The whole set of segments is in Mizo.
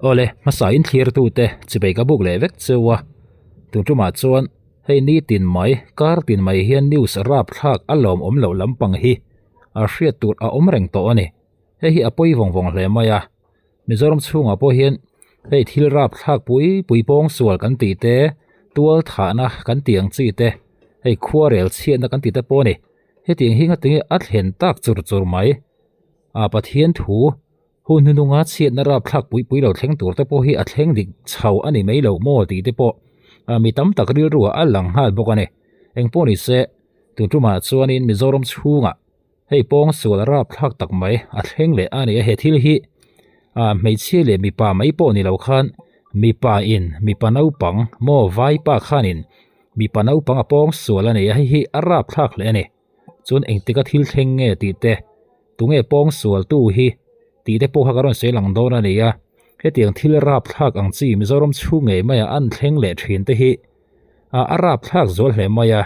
Awle, hmasa in thlirtute chibei ka buk leh vek cheu a, tun tumah chuan hei nitin mai, kar tin mai hian news rapthlak a lawm awm loh lampang hi a hriat tur a awm reng tawh a ni. Hei hi a pawi vawng vawng hle mai a, Mizoram chhungah pawh hian hei thil rapthlak pui pui pawng sual kan tih te, tual thahna kan tih ang chi te, hei khuarel chhiatna kan tih te pawh a ni. Hetiang hi ngatinge a thlen tak chur chur mai a Pathian thu hun hnununga chhiatna rapthlak pui pui lo thleng tur te pawh hi a thleng dik chho a ni mai lo maw tih te pawh mi tam tak rilruah a lang nghal bawk a ni. Engpawh ni se tun tumah chuanin Mizoram chhungah Hei pawng sual rapthlak tak mai a thleng leh a ni a, he thil hi ah hmeichhia leh mipa mai pawh ni lo khan mipa in mipa naupang maw vaipa khanin mipa naupang a pawng sual a ni a, hei hi a rapthlak hle a ni. Chuan engtika thil thleng nge tih te tunge pawng sual tu hi tih te pawh kha ka rawn sawi lang dawn a ni a, hetiang thil rapthlak ang chi Mizoram chhung ngei maia an thleng leh thin te hi ah a rapthlak zual hle mai a.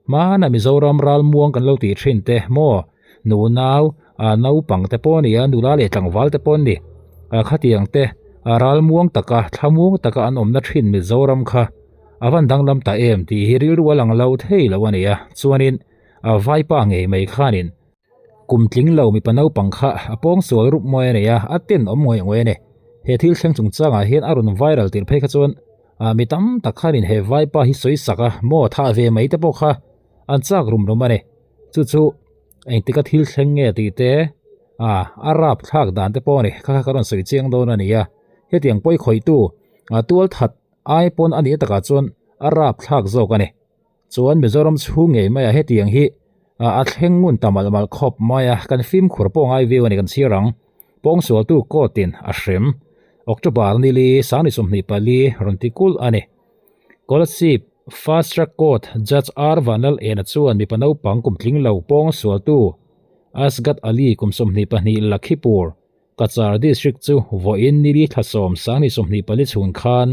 Hmana Mizoram ralmuang kan lo tih thin te maw nunau ah naupang te pawh a ni a nula leh tlangval te pawh an ni ah khatiang te ah ralmuang taka thlamuang taka an awmna thin Mizoram kha a van danglam ta em tih hi rilru a lang lo thei lo a ni a chuanin ah vaipa ngei mai khanin kum tling lo mipa naupang kha a pawng sual rup mawi a nei a a ten awm ngawih ngawih a ni he thil thleng chungchangah hian a rawn viral tirh phei kha chuan ah mi tam tak khanin he vaipa hi sawi sak a maw thah ve mai te pawh kha an chak rum rum a ni chu chu engtika thil thleng nge tih te ah a rap thlak dan te pawh a ni kha kha ka rawn sawi chiang dawn a ni a hetiang pawi khawih tu ah tual that ai pawn a nih takah chuan a rap thlak zawk a ni. Chuan Mizoram chhung ngei maiah hetiang hi a thleng ngun ta malh malh khawp mai a, kan fimkhur pawh ngai viau a ni kan chhiar ang. Pawngsualtu court-in a hrem. October nili sangni 24 rawn ti kulh a ni. Kolasib Fast Track Court Judge R Vanlal Ena chuan mipa naupang kum tling lo pawngsualtu Asgat Ali kum 22 Lakhipur, Cachar District chu vawiin nili thla sawm sangni 24 chhun khan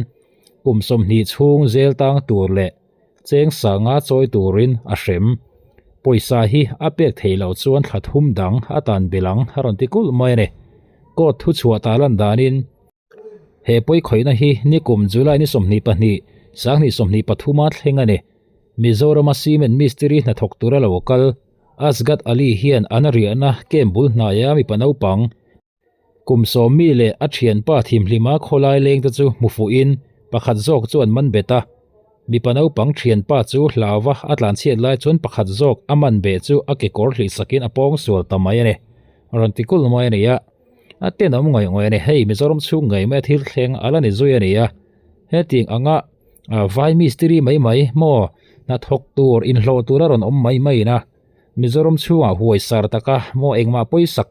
kum 20 chhung zel tang tur leh cheng sanga chawi turin a hrem. Pawisa hi a pek theih loh chuan thla thum dang a tan belh ang a rawn ti kulh mai a ni. Court thu chhuah ta lan danin he pawi khawihna hi nikum July ni 22, sanghnih 23 a thleng a ni. Mizorama cement mistiri hnathawk tura lo kal Asgad Ali hian an riahna camp bul hnaia mipa naupang Kum sawmmi leh a thianpa thimhlima khawlai lengte chu hmu fuhin pakhat zawk chu an man bet a. Mipa naupang thianpa chu hlauva a tlanchhiat lai chuan pakhat zawk a man beh chu a kekawr hlih sakin a pawng sual ta mai a ni. Rawn ti kulh mai a ni a. A tenawm ngawih ngawih a ni. Hei Mizoram chhung ngei mai a thil thleng a la ni zui a ni a. Hetiang anga vai mistiri mai mai maw hnathawk tur inhlawh tur a rawn awm mai mai in a. Mizoram chhungah huai sar taka maw engmah pawisak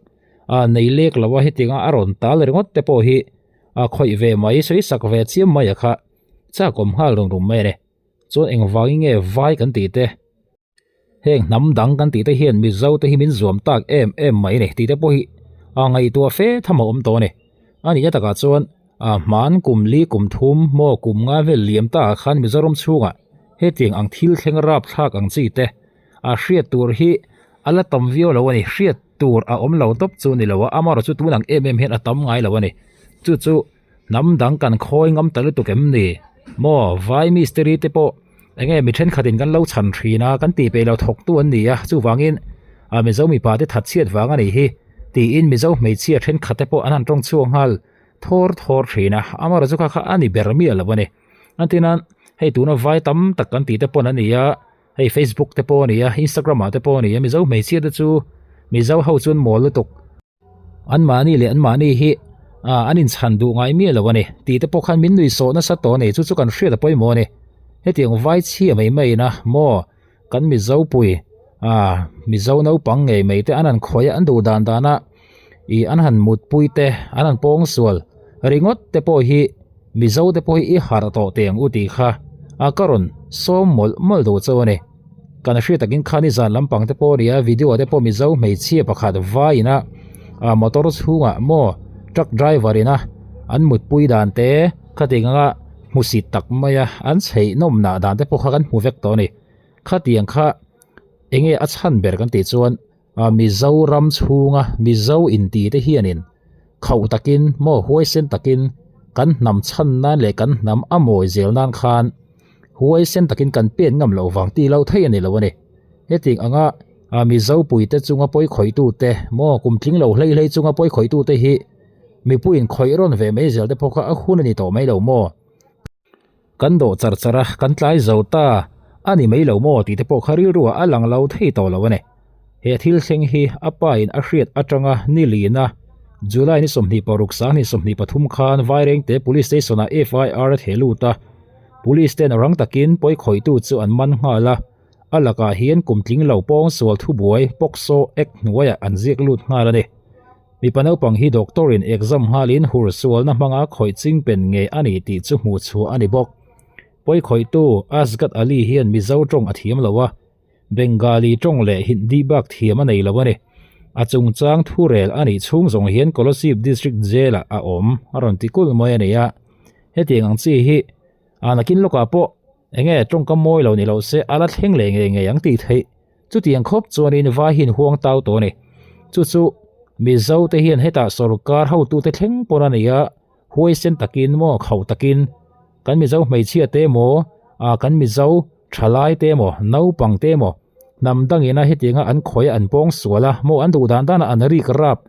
a nei lek lo a hetianga a rawn tal ringawt te pawh hi a khawih ve mai sawi sak ve chiam mai a kha chak awm nghal rum rum mai a ni chuan engvangin nge vai kan tih te heng hnam dang kan tih te hian mizo te hi min zuam tak em em mai a ni tih te pawh hi a ngaihtuah fe tham a awm tawh a ni a nihna takah chuan a hman kum li kum thum maw kum nga vel liam ta ah khan Mizoram chhungah hetiang ang thil thleng rapthlak ang chi te a hriat tur hi a la tam viau lo a ni hriat tur a awm lo tawp chu ni lo a amaherawhchu tun ang em em hian a tam ngai lo a ni chu chu hnam dang kan khawi ngam ta lutuk em ni maw vai mistiri te pawh eng nge mi thenkhat in kan lo chhan thin a kan tih peih lo thawk tu an ni a chuvangin a mizo mipa te that chhiat vang a nih hi tiin mizo hmeichhia thenkhat te pawh an han tawng chhuak nghal thawr thawr thin a amaherawhchu kha kha a ni ber miah lo a ni an tin a hei tuna vai tam tak kan tih te pawn a ni a. Hei Facebook te pawh a ni a, Instagram ah te pawh a ni a, Mizo hmeichhia te chu Mizo ho chuan mawl lutuk. An mahni leh an mahni hi ah an inchhan duh ngai miah lo a ni tih te pawh khan min nui sawh nasa tawh a ni, chu chu kan hriat a pawimawh a ni. Hetiang vai chhia mai mai ina maw kan Mizo pui ah Mizo naupang ngei mai te an han khawih a an duh dan dan a ih an han mutpui te an han pawng sual ringawt te pawh hi Mizo te pawh hi i harh tawh teh ang u tih kha a ka rawn sawm mawlh mawlh duh chauh a ni. Kan hriat takin kha nizan lampang te pawh a ni a video te pawh Mizo hmeichhia pakhat vaiin a ah motor chhungah maw truck driver in a an mutpui dan te khatiang anga hmusit tak mai a an chheih nawmnah dan te pawh kha kan hmu vek tawh a ni. Khatiang kha eng nge a chhan ber kan tih chuan A Mizoram chhunga Mizo inti te hianin khauh takin maw huaisen takin Kan hnam chhan nan leh kan hnam a mawi zel nan khan huaisen takin kan pen ngam loh vang tih loh theih a ni lo a ni. Hetiang anga Mizo puite chunga pawi khawihtute maw kum tling lo hlei hlei chunga pawi khawihtute hi mipuiin khawih rawn ve mai zel te pawh kha a hun a ni tawh mai lo maw? Kan dawh char char a, kan tlai zo ta a ni mai lo maw tih te pawh kha rilruah a lang lo thei tawh lo a ni. He thil thleng hi a pa in a hriat atanga ni lina July ni 26 2023 khan Vairengte Police Station ah FIR a theh lut a, Police ten rang takin pawi khawihtu chu an man nghal a, a lakah hian kum tling lo pawng sual thubuai POCSO Act hnuaiah an ziak lut nghal a ni. Mipa naupang hi doctor in exam nghalin hur sualna hmanga khawih ching pen ngei a ni tih chu hmuh chhuah a ni bawk. Pawi khawihtu Asgad Ali hian Mizo tawng a thiam lo a, Bengali tawng leh Hindi bak thiam a nei lo a ni. A chungchang thurel a nih chhung zawng hian Kolasib District Jail ah a awm a rawn ti kulh mai a ni a. Hetiang ang chi hi a nakin lawkah pawh enge tawngkam mawi lo ni lo se a la thleng leh ngei ngei ang tih theih. Chutiang khawp chuanin vai hian huang tau tawh a ni. Chu chu Mizo te hian hetah sorkar hotute thleng pawn a ni a, huaisen takin maw khauh takin kan Mizo hmeichhia te emaw ah kan Mizo thalai te emaw naupang te emaw hnam dangin a hetianga an khawi a an pawng sual a maw an duh dan dan a an rik rap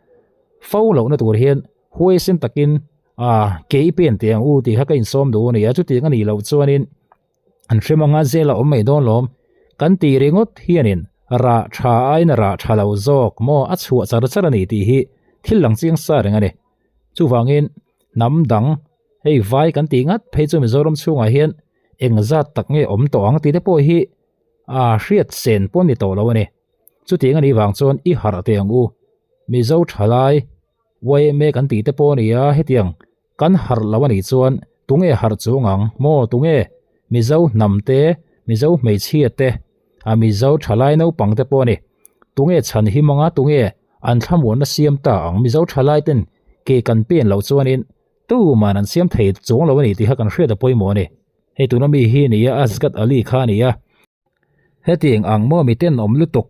fo lohna tur hian huaisen takin ah ke i pen teh ang u tih kha ka insawm duh a ni a. Chutiang a nih loh chuanin An hrem anga zel a awm mai dawn lawm. Kan tih ringawt hianin rah tha aiin rah tha lo zawk maw a chhuah char char a ni tih hi thil lang chiang sa reng a ni. Chuvangin hnam dang hei vai kan tih ngat phei chu Mizoram chhungah hian eng zat tak nge awm tawh ang tih te pawh hi a hriat sen pawh a ni tawh lo a ni. Chutiang a nih vang chuan i harh teh ang u. Mizo thalai yma kan tih te pawh a ni a hetiang Kan harh lo a nih chuan tunge harh chung ang maw tunge Mizo hnam te, Mizo hmeichhia te, a Mizo thalai naupang te pawh a ni. Tunge chhan him anga tunge an thlamuanna siam ta ang Mizo thalai ten ke kan pen loh chuanin tuman an siam thei chuang lo a ni tih kha kan hriat a pawimawh a ni. Hei tuna mi hi a ni a, Asgad Ali kha a ni a. Hetiang ang maw mi tenawm lutuk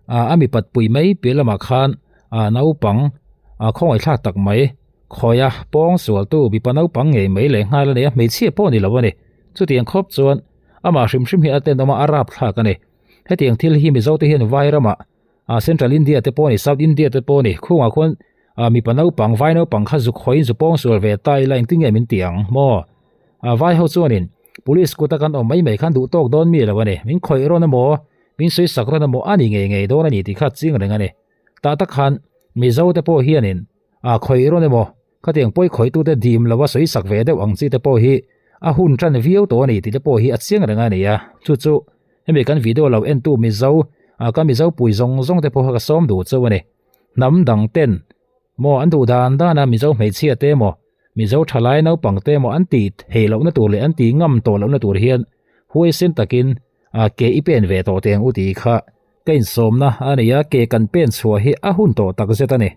a mi patpui mai piah lamah khan a naupang a khawngaihthlak tak mai khawia pawng sualtu mipa naupang ngei mai leh nghal a ni a, hmeichhia pawh a ni lo a ni. Chutiang khawp chuan amah hrim hrim hi a tenawm a, a rapthlak a ni. Hetiang thil hi Mizote hian vai ramah ah Central India te pawh a ni, South India te pawh a ni, khungah khuan ah mipa naupang vai naupang kha zu khawiin zu pawng sual ve ta ila engtin nge min ti ang maw? Ah vai ho chuanin Police kuta kan awm mai mai khan duh tawk dawn mi lo a ni, min khawih rawn emaw, min sawi sak rawn emaw a ni ngei ngei dawn a ni tih kha ching reng a ni. Tah tak khan Mizo te pawh hianin ah khawih rawn emaw Khatiang pawi khawitute dim lova sawi sak ve deuh ang chi te pawh hi a hun tan viau tawh a ni tih te pawh hi a chiang reng a ni a. Chu chu hemi kan video lo entu Mizo ah ka Mizo pui zawng zawng te pawh kha ka sawm duh chauh a ni. Hnam dang ten maw an duh dan dan a Mizo hmeichhia te emaw Mizo thalai naupang te emaw an tih theih lohna tur leh an tih ngam tawh lohna tur hian huaisen takin ah ke i pen ve tawh teh ang u tih kha ka insawmna a ni a, ke kan pen chhuah hi a hun tawh takzet a ni.